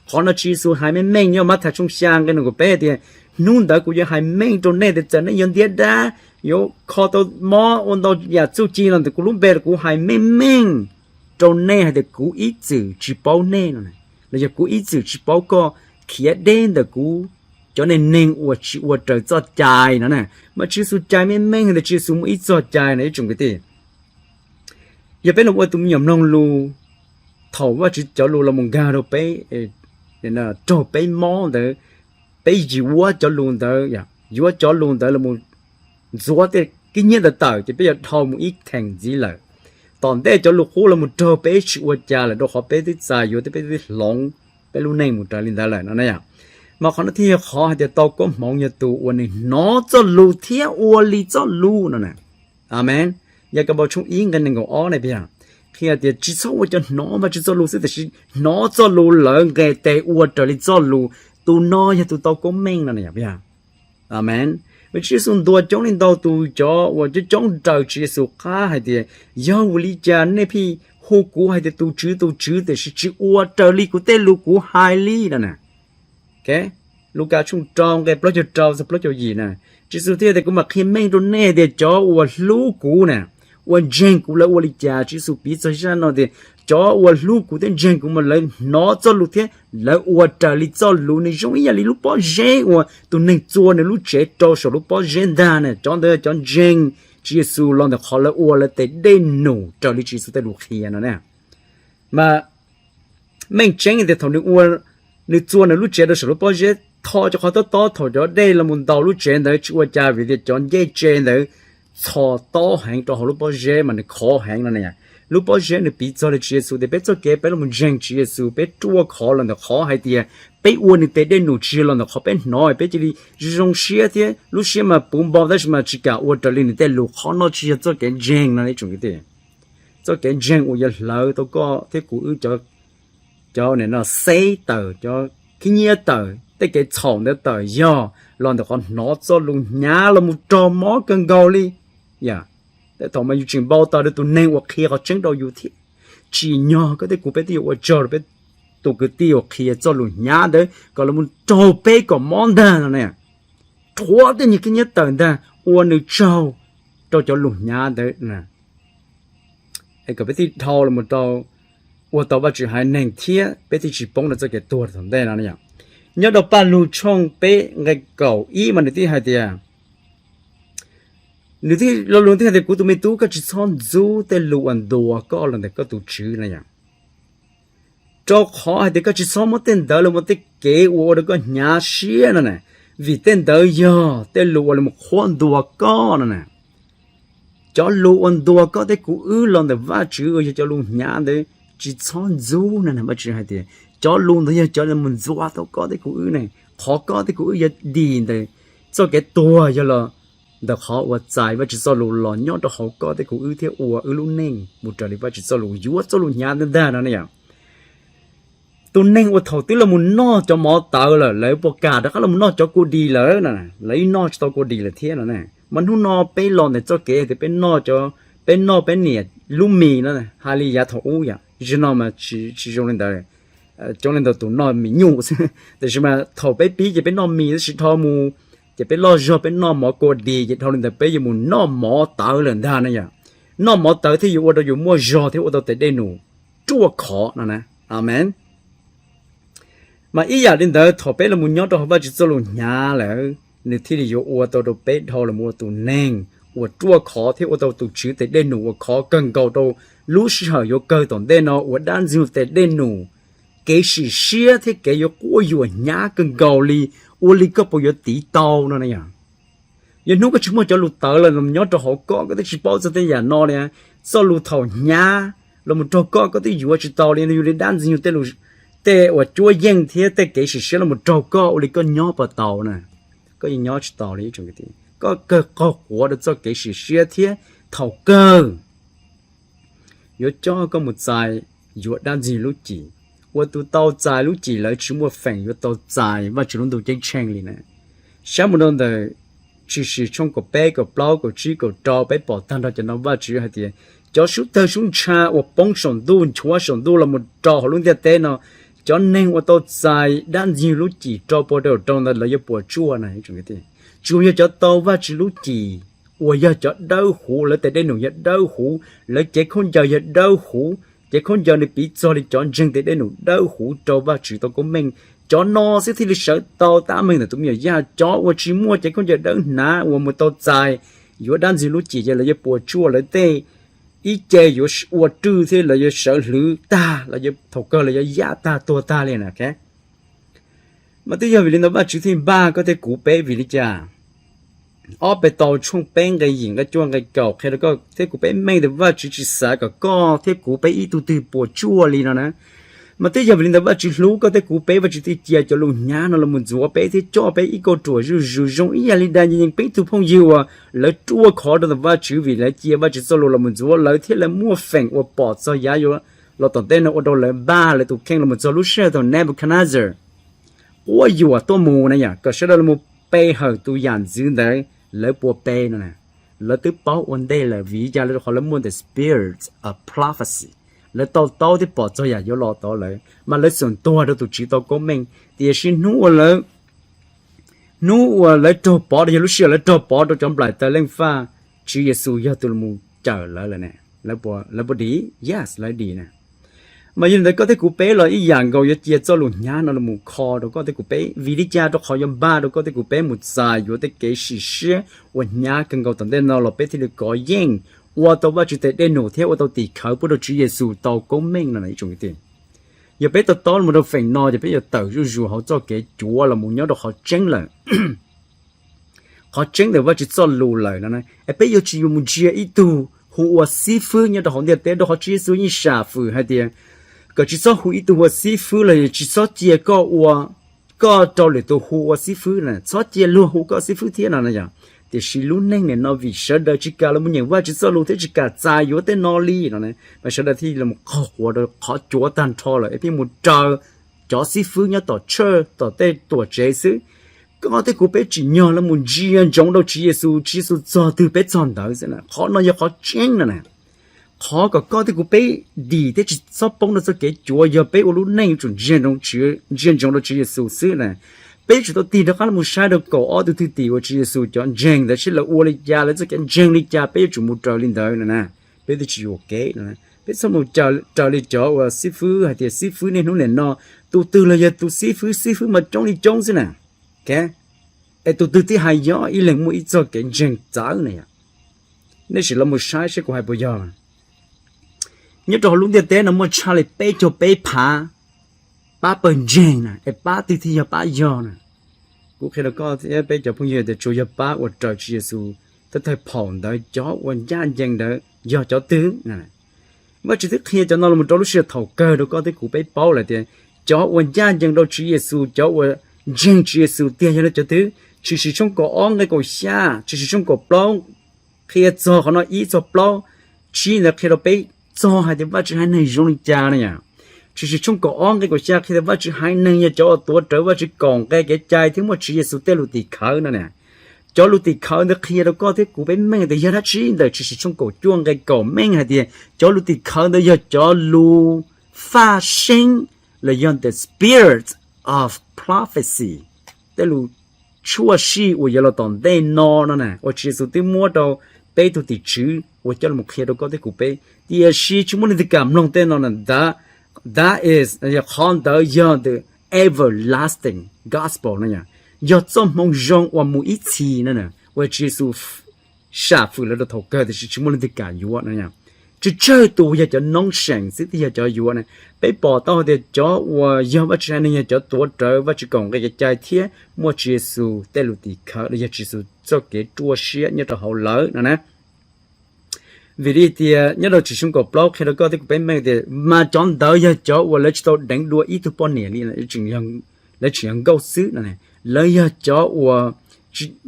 Qhov no Tswv Yexus hais meej meej nyob Mathais tshooj xya nqe nees nkaum peb tias, hnub ntawd kuv yuav hais meej rau nej tias txawm nej yuav ntiab dab, yuav kho tau mob, ua ntau yam txuj ci los ntawm kuv lub npe los kuv hais meej meej rau nej hais tias kuv ib txwm tsis paub nej no, los yog kuv ib txwm tsis paub koj, khiav deb ntawm kuv cov neeg neeg uas tsis ua raws txoj cai no na. Mas Tswv Yexus cai meej meej hais tias Tswv Yexus muaj ib txoj cai no ib tsoom kwv tij. Yog peb los ua tus me nyuam mloog lus, thaum Vajtswv cov lus los mus nkag rau peb, raug peb mob ntawd, peb yuav cov lus ntawd, yuav cov lus ntawd los mus ntxuav tej kib nyiab ntawd tawm ces peb yuav dhau mus ib theem ntxiv lawm. Tom ntej cov lus qub los mus raug peb tsis ua cas lawm rau qhov peb twb txais yuav thiab peb twb hloov peb lub neej mus raws li ntawd lawm no na. Mas qhov no thiaj yog qhov hais tias tau koob hmoov yog tus uas nws hnov txoj lus thiab ua li txoj lus no na. Amees. Yakaunpaus tshooj ib nqe nees nkaum ob ne piag qhia tias tsis txhob ua cov hnov Vajtswv txoj lus xwb tiam sis hnov txoj lus lawm nqes tes ua raws li txoj lus, tus no yog tus tau koob meej no na yom. Amees. Mas Tswv Yexus ntuas coob li ntau tus cov uas coob coob raws Tswv Yexus qab hais tias, yog vim li cas nej pheej hu kuv hais tias tus Tswv, tus Tswv tiam sis tsis ua raws li kuv tej lus kuv hais li no na. Lukas tshooj rau nqe plaub caug rau txog plaub caug yim na, Tswv Yexus thiaj tias, Kuv mam qhia meej rau nej tias cov uas hlub kuv na, uas ntseeg kuv lawv ua li cas. Tswv Yexus piv txog zaj no tias cov uas hlub kuv thiab ntseeg kuv mas lawv hnov txoj lus thiab lawv ua raws li txoj lus. Nws zoo ib yam li lub pob zeb uas tus neeg txua nws lub tsev rau saum lub pob zeb ntag na. Cov ntawd cov ntseeg Tswv Yexus los ntawm qhov lawv ua lawv tes dej num raws li Tswv Yexus tej lus qhia no na. Mas meej tseeb tias thaum nws ua, nws txua nws lub tsev rau saum lub pob zeb, tho cov qhov tob tob, thaum cov dej los mus ntaus lub tsev ntawd tsis ua cas vim tias cov ncej tse ntawd txhos tob heev rau hauv lub pob zeb mas nws khov heev no na. Lub pob zeb nws piv txog li Tswv Yexus tias peb txoj kev peb los mus ntseeg Tswv Yexus, peb ruaj khov los ntawm qhov hais tias peb ua nws tes dej num, tsis yog los ntawm qhov peb hnov peb cia li zoo zoo siab thiab lub siab mas puv npo tab sis mas tsis kam ua raws li nws tej lus. Qhov no tsis yog txoj kev ntseeg no ib tsoom kwv tij. Txoj kev ntseeg uas yuav hlawv tau koj thiab kuv wb cov, cov no xeb tawm, cov khib nyiab tawm, tej kev txhaum ntawd tawm yog los ntawm qhov hnov txoj lus hnyav los mus raug mob kawg nkaus li. Yog tej thaum mas yus tseem npau taws rau tus neeg uas qhia qhov tseeb rau yus thiab. Tsim nyog koj thiab kuv peb twb yuav ua tsaug rau peb tus kwv tij uas qhia txoj lus hnyav ntawd kom los mus raug peb kom mob ntag no ne. Rhuav tej niag khib nyiab tawm ntag, ua nws tsaug rau cov lus hnyav ntawd. Es kom peb thiaj dhau los rau, ua tau Vajtswv haiv neeg thiab peb thiaj tsis poob rau txoj kev tuag thaum ntej no. Nyob rau Paj Lug tshooj peb nqe kaum ib mas nws thiaj hais tias, nws thiaj, lo lus thiaj hais tias, Kuv tus me tub, koj tsis txhob ntxub tej lus uas ntuas koj los ntawm koj tus Tswv na yom. Rau qhov hais tias koj tsis txhob muab tej ntawd los ua tej kev uas ua rau koj hnyav siab no na, vim tej ntawd yog tej lus uas los qhuab ntuas koj no na. Cov lus uas ntuas koj thiab kuv wb los ntawm Vajtswv uas yog cov lus hnyav ntawd, tsis txhob ntxub na. Vajtswv hais tias cov lus ntawd yog cov los ntxuav tau koj thiab kuv wb ne, qhov koj thiab kuv wb yuav dim ntawm txoj kev tuag yog los ntawm qhov uas txais Vajtswv txoj lus los nyob rau hauv koj thiab kuv wb thiab ua wb lub neej mus raws li Vajtswv txoj lus, yuav txoj lus hnyav ntawd ntag no ne yom. Tus neeg uas thaum twb los mus noj cov mov tawv lawm, lawv puas kam rov qab los mus noj cov kua dis lawm? Lawv yeej noj tsis tau kua dis lawm thiab no ne. Mas hnub no peb los ntawm txoj kev tias peb noj, peb noj peb niam lub mis no, hais li yav thaum ub yom, zaum no mas tsis zoo li ntawd. Coob leej ntau tus noj mis nyuj xwb, tiam sis mas thaum peb pib ces peb noj mis tab sis dhau mus ces peb loj zog peb noj mov kua dis ces dhau li ntawd peb yuav mus noj mov tawv lawm ntag no yom. Noj mov tawv thiaj yuav ua rau yus muaj zog thiab ua tau tes dej num ruaj khov no na. Amees. Mas ib yam li ntawd thaum peb los mus nyob rau hauv Vajtswv txoj lus hnyav lawm, nws thiaj li yuav ua tau rau peb dhau los mus ua tus neeg uas ruaj khov thiab ua tau tus Tswv tes dej num uas khov kawg nkaus rau lub sij hawm yuav kawg tom ntej no uas dab ntxwg tes dej num, kev sim siab thiab kev yuav quab yuam hnyav kawg nkaus li, ua li koj puas yuav tiv tau no na yom. Yog hnub koj tsis muaj cov lus tawv los nyob rau hauv koj, koj twb tsis paub txog tej yam no li. Txoj lus thaum hnyav los mus raug koj, koj twb yuav tsis tau li, yog li dab ntxwg tej uas cuab yeej thiab tej kev sim siab los mus raug koj, ua li koj nyob puas tau na? Koj yeej nyob tsis tau li. Koj kawg qaug quav rau txoj kev sim siab thiab thaum kawg yuav coj koj mus txais yuav dab ntxwg lub cim. Ua tus tau txais lub cim lawv tsis muaj feem yuav tau txais Vajtswv lub ntuj ceeb tsheej li na. Saib mus rau ntawm Tshwm Sim tshooj kaum peb, kaum plaub, kaum tsib, kaum rau, peb pom tag nrho cov no Vajtswv hais tias cov sub tawg sub ntsha uas poob saum ntuj nchuav saum ntuj los mus rau hauv lub ntiaj teb no, cov neeg uas tau txais dab ntxwg lub cim rau puas rau rau ntawd lawv yuav puas tsuaj na. Tsuas yog cov tau Vajtswv lub cim uas yog cov dawb huv, lawv tes dej num yog dawb huv, lawv cev khaub ncaws yog dawb huv, cev khaub ncaws nws piv txog li cov ntseeg tes dej num dawb huv rau Vajtswv tau koob meej. Cov no xwb thiaj li sawv tau tab meeg ntawm tus me nyuam yaj. Cov uas tsis muaj cev khaub ncaws dawb hnav uas mus tau txais yuav dab ntxwg lub cim ces lawv yuav puas tsuaj, lawv tej ib ce yuav ua rwj thiab lawv yuav sawv hlwv tag, lawv yuav thaum kawg lawv yuav yaj tag tuag tag li na. Mas twb yog vim li ntawd Vajtswv thiaj npaj koj thiab kuv peb vim li cas? Ob Petus tshooj peb nqe yim nqe cuaj nqe kaum qhia rau koj thiab kuv peb meej tias Vajtswv tsis xav kom koj thiab kuv peb ib tug twg puas tsuaj li no na. Mas twb yog vim li ntawd Vajtswv hlub koj thiab kuv peb, Vajtswv thiaj cia cov lus hnyav no los mus ntxuav peb thiab coj peb ib kauj ruam zuj zus zoo ib yam li Daniyees peb tug phooj ywg uas lawv ruaj khov rau ntawm Vajtswv vim lawv cia Vajtswv txoj lus los mus ntxuav lawv thiab lawv muaj feem uas pom txog yav yuav los tom ntej no ua rau lawv npaj lawv tus kheej los mus txog lub sij hawm thaum Nebuchadnezzar quab yuam tuaj mus na yom, kom sawv daws los mus pe hawm tus yam ntxwv ntawd lawv puas pe no na. Lawv twb paub ua ntej lawm vim li cas? Rau qhov lawv muaj the spirit of prophecy, lawv to taub thiab pom txog yam yuav los tod lawm, mas lawv xum tuag rau tus Tswv tau koob meej. Tiam sis hnub uas lawv Hnub uas lawv raug pov rau yog lub sij hawm lawv raug pov rau cov nplaim taws leej faj, Tswv Yexus yog tus los mus cawm lawv lawm ne. Lawv puas dim? Yes, lawv dim na. Mas yog li ntawd koj thiab kuv peb los ib yam nkaus yuav cia txoj lus hnyav no los mus kho rau koj thiab kuv peb. Vim li cas? Rau qhov yuav npaj rau koj thiab kuv peb mus txais yuav tej kev sim siab uas hnyav kawg nkaus tom ntej no los peb thiaj li kov yeej ua tau Vajtswv tes dej num thiab ua tau tim khawv pub rau Tswv Yexus tau koob meej no ib tsoom kwv tij. Yog peb to taub los rau feem no ces peb yuav tawm zuj zus hauv txoj kev cuav los mus nyob rau qhov tseeb lawm. Qhov tseeb ntawm Vajtswv txoj lus lawm no, es peb yuav tsis yuav mus ntsia ib tug hu ua xib fwb nyob rau hauv ntiaj teb, rau qhov Tswv Yexus yeej sam fwm hais tias kom tsis txhob hu ib tug ua xib fwb los yog tsis txhob cia koj ua, koj rau lwm tus hu ua xib fwb na, txhob cia luag hu koj xib fwb thiab no yom. Tiam sis lub neej nim no vim sawv daws tsis kam los mus nyeem Vajtswv txoj lus thiab tsis kam txais yuav tej no li no, mas sawv daws thiaj los qaug quav rau qhov cuav tag nrho lawm es pheej mus raws cov xib fwb nyob tom church tom tej tuam tsev xwb. Koj thiab kuv peb tsim nyog los mus ntsia ntsoov rau Tswv Yexus, Tswv Yexus txog twg peb txog ntawd xwb na. Qhov no yog qhov tseeb no na. Qhov kom koj thiab kuv peb dim thiab tsis txhob poob rau txoj kev cuav yog peb ua lub neej yuav tsum ntsia ntsoov rau Tswv Yexus xwb na. Peb yuav tsum tau tig rov qab los mus saib rau kaum ob tug thwj tim uas Tswv Yexus cov ntseeg ntawd seb lawv ua li cas, lawv txoj kev ntseeg li cas, peb yuav tsum mus raws li ntawd no na. Peb thiaj tsis yuam kev no. Peb txhob mus raws li cov uas xib fwb hais tias xib fwb niaj hnub nim no, tus twg los yog tus xib fwb, xib fwb mas coob li coob xwb na. Es tus twg thiaj hais yog ib leeg muaj ib txoj kev ntseeg txawv na yom? Nej sim los mus saib seb kuv hais puas yog. Nyob rau hauv lub ntiaj teb no muaj tshaj li peb caug peb phav pab pawg ntseeg na, es pab twg thiaj yog pab yog na? Kuv qhia rau koj thiab peb cov phooj ywg tias tsuas yog pab uas raws Tswv Yexus thawj thawj phaum ntawd cov uas ncaj ncees ntawd yog cov twg. Vajtswv twb qhia cov no los rau lub sij hawm thaum kawg rau koj thiab kuv peb paub lawm tias cov uas ncaj ncees rau Tswv Yexus, cov uas ntseeg Tswv Yexus tiag yog li cov twg. Tshwm Sim tshooj kaum ob nqe kaum xya, Tshwm Sim tshooj kaum plaub qhia txog qhov no ib txog plaub, tsib ntawd qhia rau peb txog hais tias Vajtswv haiv neeg zoo li cas na yom. Tshwm Sim tshooj kaum ob nqe kaum xya qhia tias Vajtswv haiv neeg yog cov uas tuav rawv Vajtswv kaum nqe kev cai thiab muaj Tswv Yexus tej lus tim khawv no na. Cov lus tim khawv ntawd qhia rau koj thiab kuv peb meej tias yog dab tsi ntawm Tshwm Sim tshooj kaum cuaj nqe kaum meej hais tias cov lus tim khawv ntawd yog cov lus faj seeb los yog the spirit of prophecy, tej lus tshuaj sij uas yuav los tom ntej no no na, uas Tswv Yexus twb muab rau peb tug tim tswv uas coj los qhia rau koj thiab kuv peb. Tiam sis tsis muaj leej twg kam mloog tej no na. That, that is, qhov ntawd yog the everlasting gospel no yom, yog txoj hmoo zoo uas mus ib txhis no na, uas Tswv Yexus sam fwm lawv rau thaum kawg tiam sis tsis muaj leej twg kam yuav no. Tsawg tsawg tus yog cov noob seem xwb thiaj yog cov yuav na. Peb pom tau hais tias cov uas yog Vajtswv haiv neeg yog cov tuav rawv Vajtswv kaum nqe kev cai thiab muaj Tswv Yexus tej lus tim khawv los yog Tswv Yexus txoj kev ruaj siab nyob rau hauv lawv no na. Vim li tias nyob rau Tshwm Sim tshooj kaum plaub qhia rau koj thiab kuv peb meej tias mas cov ntawd yog cov uas lawv tsis tau deev dua ib tug poj niam li, lawv tseem yog nkauj xwb no. Lawv yog cov uas,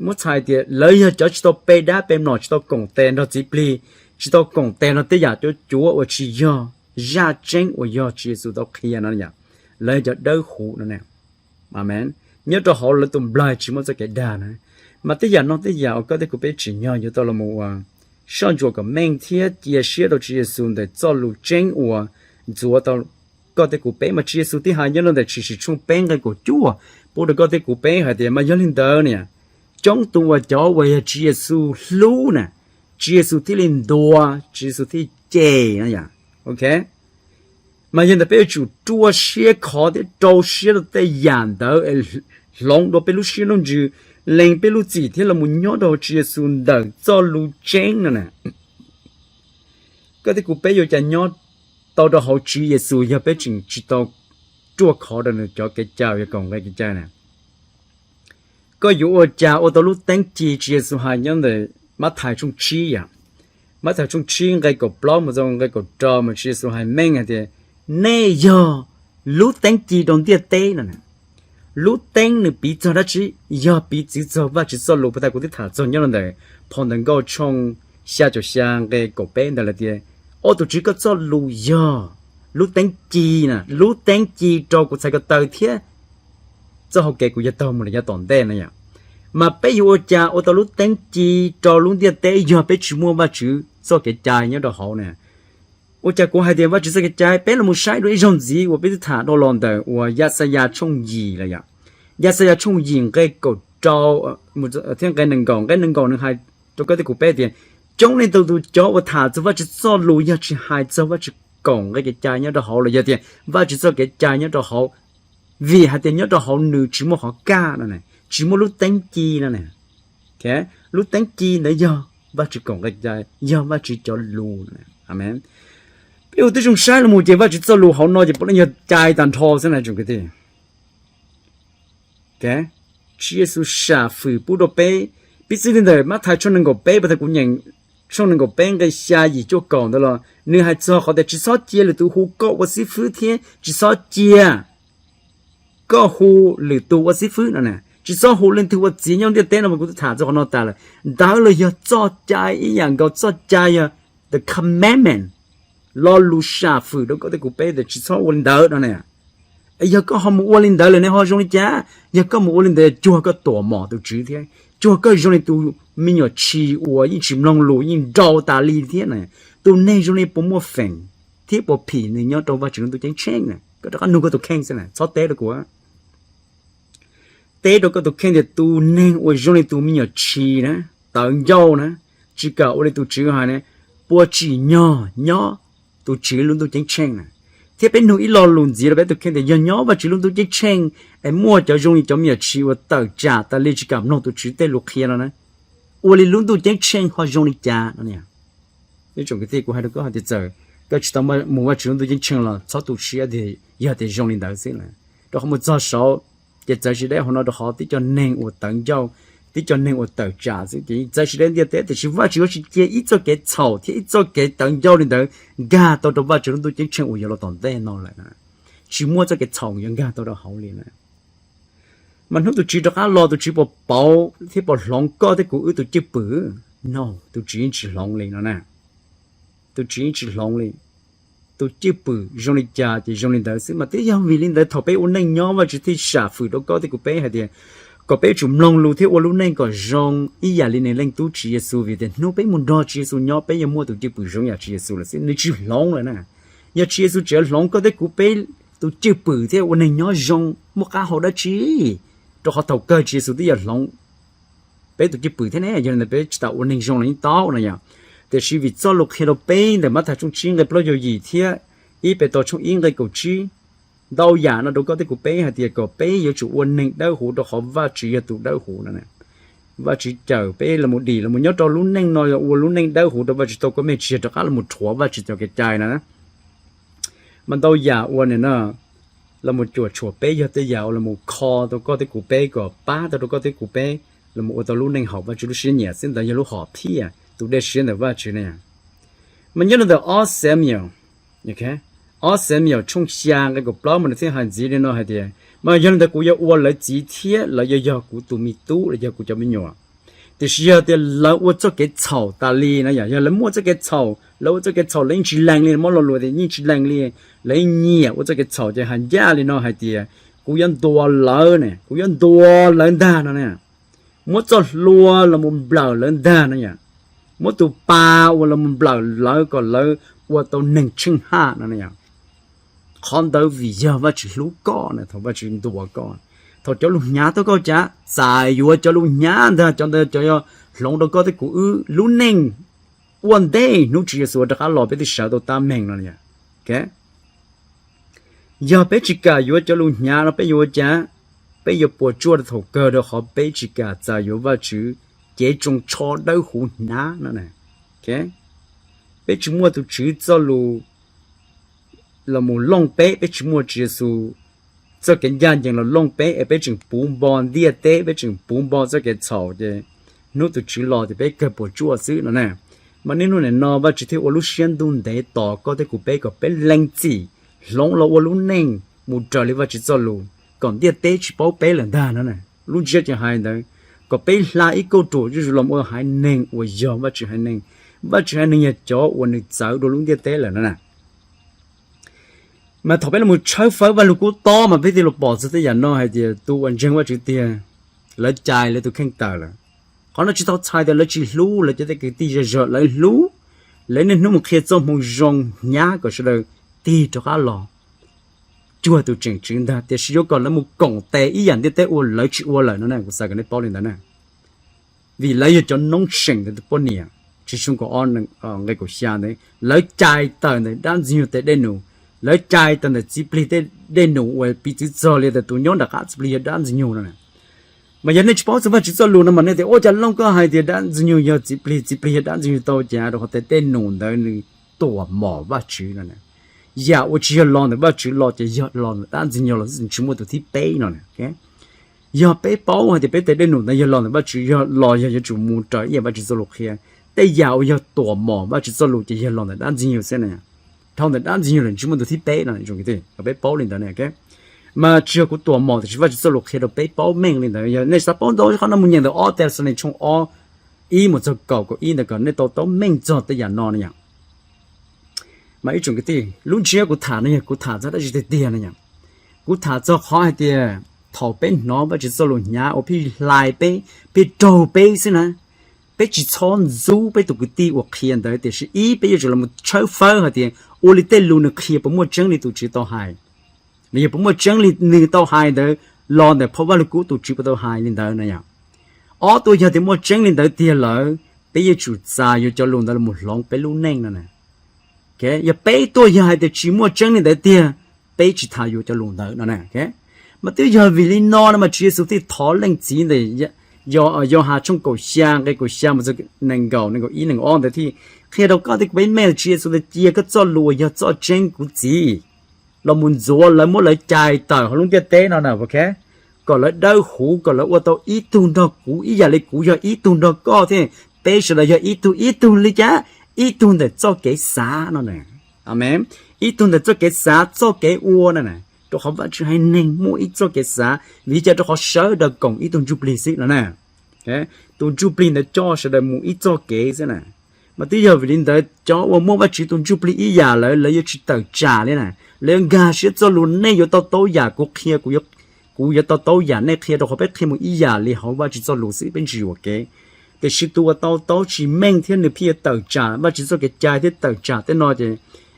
muab txhais tias lawv yog cov tsis tau pe dab pe mlom, tsis tau koom tes nrog txiv plig, tsis tau koom tes nrog tej yam cuav cuav uas tsis yog zaj tseeb uas yog Tswv Yexus tau qhia no yom. Lawv yog cov dawb huv no. Amen. Nyob rau hauv lawv tus nplaig tsis muaj txoj kev dag na. Mas tej yam no tej yam uas koj thiab kuv peb tsim nyog yuav tau los mus ua soj ntsuam kom meej thiab cia siab rau Tswv Yexus ntawm txoj lus tseeb uas ntxuav tau koj thiab kuv peb. Mas Tswv Yexus thiaj hais nyob rau ntawm Tshwm Sim tshooj peb nqe kaum cuaj pub rau koj thiab kuv peb hais tias mas yog li ntawd niam, coob tus uas cov uas yog Tswv Yexus hlub na, Tswv Yexus thiaj li ntuas, Tswv Yexus thiaj cem no yom. Ok. Mas yog ntawd peb yuav tsum ruaj siab khov thiab rau siab rau tej yam ntawd es hloov dua peb lub siab lub ntsws, lees peb lub txim thiab los mus nyob rau hauv Tswv Yexus ntawm txoj lus tseeb no na. Koj thiab kuv peb yuav cas nyob tau rau hauv Tswv Yexus yog peb tseem tsis tau ruaj khov rau nws cov kev cai uas yog kaum nqe kev cai na? Koj yuav ua cas ua tau lub teeb ci Tswv Yexus hais nyob ntawm Mathais tshooj tsib yom? Mathais tshooj tsib nqe kaum plaub mus txog nqe kaum rau mas Tswv Yexus hais meej hais tias, nej yog lub teeb ci rau ntiaj teb no. Lub teeb nws piv txog dab tsi? Yog piv txwv txog Vajtswv txoj lus puag ta kuv twb tham txog nyob rau ntawm phau Ntawv Nkauj tshooj xya caum xya nqe kaum peb ntawd lawm tias, o tus Tswv, koj txoj lus yog lub teeb ci na, lub teeb ci rau kuv txhais ko taw thiab txoj hau kev kuv yuav taug mus rau yav tom ntej no yom. Mas peb yuav ua cas ua tau lub teeb ci rau lub ntiaj teb yog peb tsis muaj Vajtswv txoj kev cai nyob rau hauv na? Ua cas kuv hais tias Vajtswv txoj kev cai, peb los mus saib dua ib zaug ntxiv uas peb twb tham dhau los ntawm uas Yaxayas tshooj yim lawm yom. Yaxayas tshooj yim nqe kaum rau, thiab nqe nees nkaum, nqe nees nkaum nws hais rau koj thiab kuv peb tias, coob leej ntau tus cov uas tham txog Vajtswv txoj lus yog tsis hais txog Vajtswv kaum nqe kev cai nyob rau hauv los yog tias Vajtswv txoj kev cai nyob rau hauv, vim hais tias nyob rau hauv nws tsis muaj qhov kaj no, tsis muaj lub teeb ci no. Lub teeb ci ntawd yog Vajtswv kaum nqe cai, yog Vajtswv cov lus. Amees. Peb ua tib zoo saib los mus ces Vajtswv txoj lus hauv no ces puav leej yog cai tag nrho xwb na tsoom kwv tij. Tswv Yexus sam fwm pub rau peb, piv txwv li ntawm Mathais tshooj nees nkaum peb, pas tag kuv nyeem tshooj nees nkaum peb nqe xya yim cuaj kaum ntawd los nws hais txog qhov tias tsis txhob cia lwm tus hu koj ua xib fwb thiab tsis txhob cia koj hu lwm tus ua xib fwb no. Tsis txhob hu leej twg ua txiv nyob ntiaj teb no mas kuv twb tham txog qhov no tas lawm. Ntawd los yog txoj cai ib yam nkaus, txoj cai yog the commandment, lo lus sam fwm rau koj thiab kuv peb tias tsis txhob ua li ntawd no ne. Yog koj ho mus ua li ntawd lawm ne ho zoo li cas? Yog koj mus ua li ntawd cuag koj tuam mom tus Tswv thiab cuag koj zoo li tus me nyuam tshis uas yeej tsis mloog lus yeej nrau tas li thiab na. Tus neeg zoo li puas muaj feem thiab puas phim nws nyob rau Vajtswv lub ntuj ceeb tsheej na? Koj rov qab nug koj tus kheej xwb na, txhob teb rau kuv. Teb rau koj tus kheej tias tus neeg uas zoo li tus me nyuam tshis na, tawv ncauj na, tsis kam ua li tus Tswv hais ne, puas tsim nyog nyob tus Tswv lub ntuj ceeb tsheej na? Thiab peb nug ib lo lus ntxiv rau peb tus kheej tias yog nyob Vajtswv lub ntuj ceeb tsheej es muaj cov zoo li cov me nyuam tshis uas tawm tsam tas li tsis kam mloog tus Tswv tej lus qhia no na, ua li lub ntuj ceeb tsheej ho zoo li cas no? Tsoom kwv tij, kuv hais rau koj hais tias txawm koj tsis tau mus Vajtswv lub ntuj ceeb tsheej los txhob tu siab tias yog tias zoo li ntawd xwb na. Rau qhov mus txog saud ces txawv tsis deb hauv no rau qhov tib co neeg uas tawv ncauj, tib co neeg uas tawm tsam xwb ces txawv tsis deb ntiaj teb, tiam sis Vajtswv yuav tsis cia ib txoj kev txhaum thiab ib txoj kev tawv ncauj li ntawd nkag tau rau Vajtswv lub ntuj ceeb tsheej uas yuav los tom ntej no lawm na. Tsis muaj txoj kev txhaum yuav nkag tau rau hauv li na. Mas hnub tus Tswv rov qab los tus Tswv puas pauv thiab puas hloov koj thiab kuv wb tus cwj pwm? No, tus Tswv yeej tsis hloov li no na. Tus Tswv yeej tsis hloov li. Tus cwj pwm zoo li cas ces zoo li ntawd xwb. Mas twb yog vim li ntawd thaum peb ua neej nyob Vajtswv thiaj sam fwm rau koj thiab kuv peb hais tias kom peb tsum mloog lus thiab ua lub neej kom zoo ib yam li nws Leej Tub Tswv Yexus, vim tias hnub peb mus nrog Tswv Yexus nyob peb yuav muaj tus cwj pwm zoo yam Tswv Yexus lawm xwb, nws tsis hloov lawm na. Yog Tswv Yexus tseem hloov koj thiab kuv peb tus cwj pwm thiab ua neeg nyob zoo muaj qab hau dab tsi? Rau qhov thaum kawg Tswv Yexus twb yuav hloov peb tus cwj pwm thiab ne, yog li ntawd peb tsis tas ua neeg zoo los yeej tau no yom. Tiam sis vim txoj lus qhia rau peb ntawm Mathais tshooj tsib nqe plaub caug yim thiab ib Petus tshooj ib nqe kaum tsib, ntau yam no rau koj thiab kuv peb hais tias kom peb yuav tsum ua neeg dawb huv rau qhov Vajtswv yog tus dawb huv no. Vajtswv cawm peb los mus dim los mus nyob rau lub neej no yog ua lub neej dawb huv rau Vajtswv tau koj me tsiag rov qab los mus rhuav Vajtswv cov kev cai na. Mas ntau yam ua nim no los mus cuam tshuam peb yog tej yam uas los mus kho tau koj thiab kuv peb kom pab tau rau koj thiab kuv peb los mus ua tau lub neej haum Vajtswv lub siab nyiam xwb, ntawd yog lub hom phiaj tus dej siab ntawm Vajtswv na. Mas nyob rau ntawm ob Xamuyees, ob Xamuyees tshooj xya nqe kaum plaub mas nws thiaj hais ntxiv li no hais tias, mas yog li ntawd kuv yuav ua lawv txiv thiab lawv yuav yog kuv tus me tub los yog kuv cov me nyuam. Tiam sis yog tias lawv ua txoj kev txhaum tas li no yom, yog lawv muaj txoj kev txhaum, lawv ua txoj kev txhaum lawv yeej tsis lees li, muab lo lus tias yeej tsis lees li, lawv yeej nyiam ua txoj kev txhaum ces hais ncaj li no hais tias kuv yuav ntuas lawv ne, kuv yuav ntuas lawv ntag no ne. Muab txoj hlua los mus nplawm lawv ntag no yom. Muab tus pas uas los mus nplawm lawv kom lawv ua tau neeg tsheej haj no yom. Qhov ntawd vim yog Vajtswv hlub koj na, thaum Vajtswv ntuas koj, thaum cov lus hnyav tuaj koj cas txais yuav cov lus hnyav ntag, cov ntawd cov yuav hloov rau koj thiab kuv wb lub neej ua ntej hnub Tswv Yexus rov qab los peb thiaj sawv tau tab meeg no. Yog peb tsis kam yuav cov lus hnyav no peb yuav ua cas? Peb yuav puas tsuaj rau thaum kawg rau qhov peb tsis kam txais yuav Vajtswv cev tsoos tsho dawb huv hnyav no. Peb tsis muaj tus Tswv txoj lus los mus looj peb, peb tsis muaj Tswv Yexus txoj kev ncaj ncees los looj peb es peb tseem puv npo ntiaj teb, peb tseem puv npo txoj kev txhaum ces hnub tus Tswv los ces peb kawg puas tsuaj xwb no na. Mas niaj hnub nim no Vajtswv thiaj ua lub siab ntuj ntev tos koj thiab kuv peb kom peb lees txim hloov los ua lub neej mus raws li Vajtswv txoj lus kom ntiaj teb tsis paub peb lawm ntag no. Lub ntsiab tseem hais ntawd, kom peb hla ib kauj ruam zuj zus los ua haiv neeg uas yog Vajtswv haiv neeg. Vajtswv haiv neeg yog cov uas nws txawv dua lub ntiaj teb lawm no na. Mas thaum peb los mus tshawb fawb Vajluskub tob mas peb thiaj los pom txog tej yam no hais tias tus uas ntseeg Vajtswv tiag, lawv cais lawv tus kheej tawm lawm. Qhov no tsis tau txhais tias lawv tsis hlub lawv cov kwv tij zej zog, lawv hlub. Lawv niaj hnub mus qhia txoj moo zoo hnyav kom sawv daws tig rov qab los. cuag tus tseem tswv ntag, tiam sis yuav kom lawv mus koom tes ib yam ntiaj teb ua lawv tsis ua lawm no na. Kuv xav kom nej paub li ntawd na. Vim lawv yog cov noob seem ntawm tus poj niam, Tswv Xyooj kaum ob nqe kaum xya ntawd, lawv cais tawm ntawm dab Ntxwg Nyoog tes dej num, lawv cais tawm ntawm txiv plig tej dej num uas piv txwv txog li tias tus nyob nram qab txiv plig yog dab Ntxwg Nyoog no na. Mas yog nej tsis paub txog Vajtswv txoj lus no mas nej tias ua cas Looj koj hais tias dab Ntxwg Nyoog yog txiv plig, txiv plig yog dab Ntxwg Nyoog tau cas, rau qhov tes dej num ntawd nws tuam mom Vajtswv no na. Yam uas tsis yog los ntawm Vajtswv los ces yog los ntawm dab Ntxwg Nyoog los tsis muaj tus thib peb no na. Yog peb paub hais tias peb tes dej num ntawd yog los ntawm Vajtswv, yog los yog yuav tsum mus raws ib yam Vajtswv txoj lus qhia. Tej yam uas yog tuam mom Vajtswv txoj lus ces yog los ntawm dab Ntxwg Nyoog xwb na. Dhau ntawm dab Ntxwg Nyoog lawm tsis muaj tus thib peb no, peb paub li ntawd na. Mas tsis yog kuv tuam mom tiam sis Vajtswv txoj lus qhia rau peb paub meej li ntawd. Yog nej xav paub ntau qhov no mus nyeem ntawm ob Thexalaunikes tshooj ob, ib mus txog kaum, kaum ib ntawd kom nej tau taub meej txog tej yam no na yom. Mas ib tsoom kwv tij, lub ntsiab kuv tham no yog kuv tham txog dab tsi tiag tiag no yom? Kuv tham txog qhov hais tias thaum peb hnov Vajtswv txoj lus hnyav uas pheej hlais peb, pheej raug peb xwb na, peb tsis txhob ntxub peb tus kwv tij uas qhia ntawd, tiam sis ib, peb yuav tsum los tshawb fawb hais tias ua li tej lus nws qhia puas muaj tseeb li tus Tswv tau hais, los yog puas muaj tseeb li nws tau hais ntawd los ntawm phau Vajluskub tus Tswv puas tau hais li ntawd na yom. Ob, tuaj yog tias muaj tseeb li ntawd tiag lawm, peb yuav tsum txais yuav cov lus ntawd los hloov peb lub neej no na. Yog peb tuaj yog hais tias tsis muaj tseeb li ntawd tiag, peb tsis tham yuav cov lus ntawd no na. Mas twb yog vim li no no mas Tswv Yexus thiaj thov leej txiv ntawm Yauhas tshooj kaum xya nqe kaum xya mus txog nees nkaum, nees nkaum ib, nees nkaum ob ntawd thiaj qhia rau koj thiab kuv peb meej, Tswv Yexus tias cia koj txoj lus uas yog txoj tseeb kuv txiv los mus ntxuav lawv, muab lawv cais tawm hauv lub ntiaj teb no na, kom lawv dawb huv, kom lawv ua tau ib tug nrog kuv ib yam li kuv yog ib tug nrog koj thiab. Peb sawv daws yog ib tug ib tug li cas? Ib tug ntawm txoj kev xav no na. Amees. Ib tug ntawm txoj kev xav, txoj kev ua no na. Rau qhov Vajtswv haiv neeg muaj ib txoj kev xav, vim li cas? Rau qhov sawv daws koom ib tug ntsuj plig xwb no na. Tus ntsuj plig ntawd coj sawv daws mus ib txoj kev xwb na. Mas twb yog vim li ntawd cov uas muaj Vajtswv tus ntsuj plig ib yam lawv, lawv yuav tsis tawm tsam li na. Lawv yuav nkag siab txoj lus, nej yuav to taub yam kuv qhia, kuv yuav to taub yam nej qhia, rau qhov peb qhia mus ib yam li hauv Vajtswv txoj lus xwb, peb tsis yuam kev. Tiam sis tus uas to taub tsis meej thiab nws pheej yuav tawm tsam Vajtswv txoj kev cai thiab tawm tsam tej no ces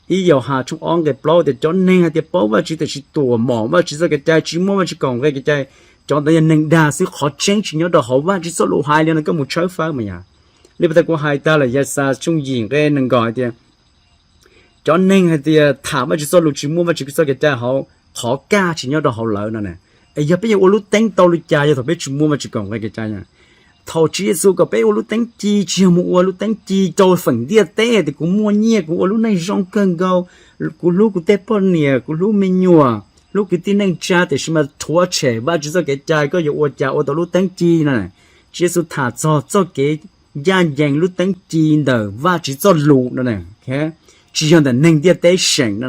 ib Yauhas tshooj ob nqe plaub tias cov neeg hais tias paub Vajtswv tiam sis tuam mom Vajtswv txoj kev cai, tsis muaj Vajtswv kaum nqe kev cai, cov ntawd yog neeg dag xwb, qhov tseeb tsis nyob rau hauv Vajtswv txoj lus hais li no, koj mus tshawb fawb mas yom. Li pas tas kuv hais tag lawm, Yaxayas tshooj yim nqe nees nkaum hais tias cov neeg hais tias tham Vajtswv txoj lus tsis muaj Vajtswv txoj kev cai hauv, qhov kaj tsis nyob rau hauv lawv no na. Es yog peb yuav ua lub teeb tau li cas yog thaum peb tsis muaj Vajtswv kaum nqe kev cai? Thaum Tswv Yexus kom peb ua lub teeb ci, tsis yog mus ua lub teeb ci rau feem ntiaj teb tias kuv muaj nyiaj, kuv ua lub neej zoo kawg nkaus, kuv hlub kuv tej poj niam, kuv hlub me nyuam, hlub kwv tij neej tsa, tiam sis mas rhuav tshem Vajtswv txoj kev cai, koj yuav ua cas ua tau lub teeb ci no? Tswv Yexus tham txog txoj kev ncaj ncees, lub teeb ci ntawm Vajtswv txoj lus no, tsis yog ntawm neeg ntiaj teb seem no.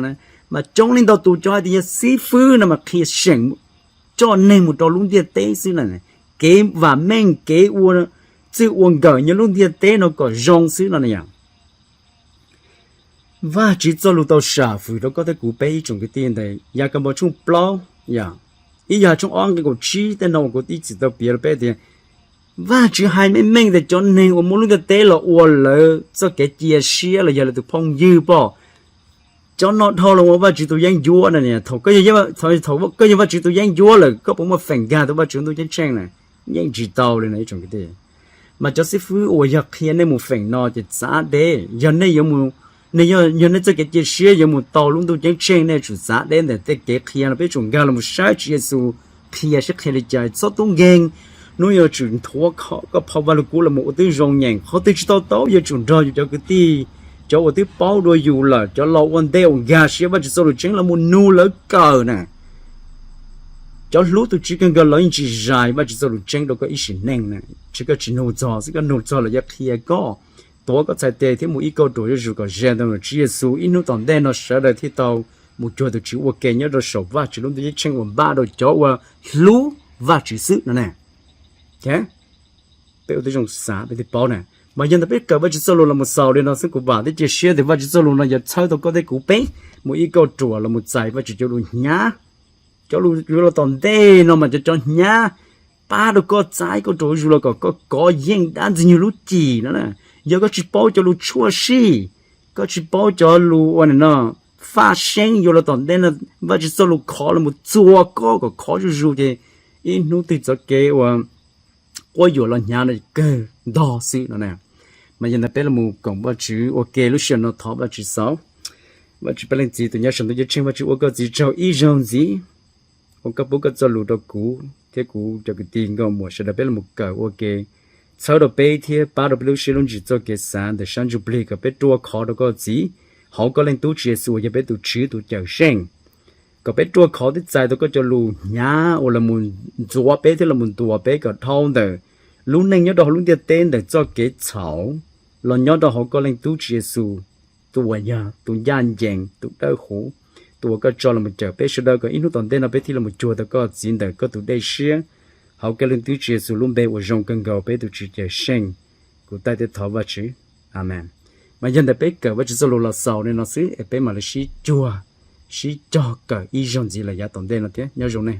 Mas coob leej ntau tus cov hais tias yog xib fwb no mas qhia seem coj neeg mus rau lub ntiaj teb xwb na. Kev vam meej, kev ua txij ua nkawm nyob lub ntiaj teb no kom zoo xwb no na yom. Vajtswv txoj lus tau sam fwm rau koj thiab kuv peb ib tsoom kwv tij ntawm Yakaunpaus tshooj plaub, ib Yauhas tshooj ob nqe kaum tsib tej no uas kuv ib txwm tau piav rau peb tias Vajtswv hais meej meej tias cov neeg uas muaj lub ntiaj teb los ua lawv txoj kev cia siab los yog lawv tus phooj ywg pom, cov no dhau los ua Vajtswv tus yeeb ncuab no. Thaum koj yog Vajtswv tus yeeb ncuab lawm, koj puas muaj feem nkag tau Vajtswv ntuj ceeb tsheej na? Yeej tsis tau li no ib tsoom kwv tij. Mas cov xib fwb uas yog qhia nej mus feem no ces txav deb, yog nej yuav mus, nej yog, yog nej txoj kev cia siab yuav mus tau lub ntuj ceeb tsheej, nej yuav tsum txav deb ntawm tej kev qhia no. Peb tsum nkag los mus saib Tswv Yexus qhia seb qhia li cas, txhob tub nkeeg. Hnub yuav tsum nthuav koj phau Vajluskub los mus ua tib zoo nyeem, qhov twg tsis tau taub yuav tsum nrog yus cov kwv tij, cov uas twb paub dua yus lawm, cov laus ua ntej uas nkag siab Vajtswv txoj lus tseeb los mus nug lawv kawm na. Cov hlub tus Tswv kawg nkaus los yeej tsis zais Vajtswv txoj lus tseeb rau koj ib sim neej na. Tsis, koj tsis nug txog xwb, koj nug txog lawv yuav qhia koj, tuav koj txhais tes thiab mus ib kauj ruam zuj zus kom ze ntawm Tswv Yexus, ib hnub tom ntej no sawv daws thiaj tau mus cuag tus Tswv ua ke nyob rau saum Vajtswv lub ntuj ceeb tsheej uas npaj rau cov uas hlub Vajtswv xwb no na. Peb ua tib zoo xav peb thiaj paub na. Mas yog ntawd peb kawm Vajtswv txoj lus los mus xaus li no xwb, kuv vam thiab cia siab tias Vajtswv txoj lus no yuav txhawb tau koj thiab kuv peb mus ib kauj ruam los mus txais Vajtswv cov lus hnyav. Cov lus yuav los tom ntej no mas cov, cov hnyav pab rau koj txais kauj ruam zuj zus los kom koj kov yeej dab Ntxwg Nyoog lub cim no na. Yog koj tsis paub cov lus tshuaj sij, koj tsis paub cov lus ua no, faj seeb yuav los tom ntej no, Vajtswv txoj lus khov los mus txuas koj kom khov zuj zus ces ib hnub twg txoj kev uas quab yuam los hnyav no kawg ntog xwb no na. Mas yog ntawd peb los mus koom Vajtswv ua ke lub sij hawm no, thov Vajtswv xaus. Vajtswv peb leej txiv tus nyob saum ntuj ceeb tsheej, Vajtswv ua koj txiv tsaug ib zaug ntxiv uas koj pub koj txoj lus rau kuv thiab kuv cov kwv tij nkauj muam sawv daws peb los mus kawm ua ke, txhawb rau peb thiab pab rau peb lub siab lub ntsws txoj kev xav ntawm sab ntsuj plig kom peb ruaj khov rau koj txiv hauv koj Leej Tub Tswv Yexus uas yog peb tus Tswv tus Cawmseej, kom peb ruaj khov thiab txais tau koj cov lus hnyav uas los mus ntxuav peb thiab los mus ntuas peb kom dhau ntawm lub neej nyob rau hauv lub ntiaj teb ntawm txoj kev txhaum los nyob rau hauv koj Leej Tub Tswv Yexus, tus uas yog tus ncaj ncees, tus dawb huv, tus uas koj tso los mus cawm peb sawv daws kom ib hnub tom ntej no peb thiaj los mus cuag tau koj txiv ntawm koj tus dej siab. Hauv koj Leej Tub Tswv Yexus lub npe uas zoo kawg nkaus peb tus Tswv Cawmseej, kuv taij thiab thov Vajtswv, amees. Mas yog ntawm peb kawm Vajtswv txoj lus los xaus li no xwb es peb mam li sib cuag, sib cog kawm ib zaug ntxiv los yav tom ntej no thiab. Nyob zoo nej.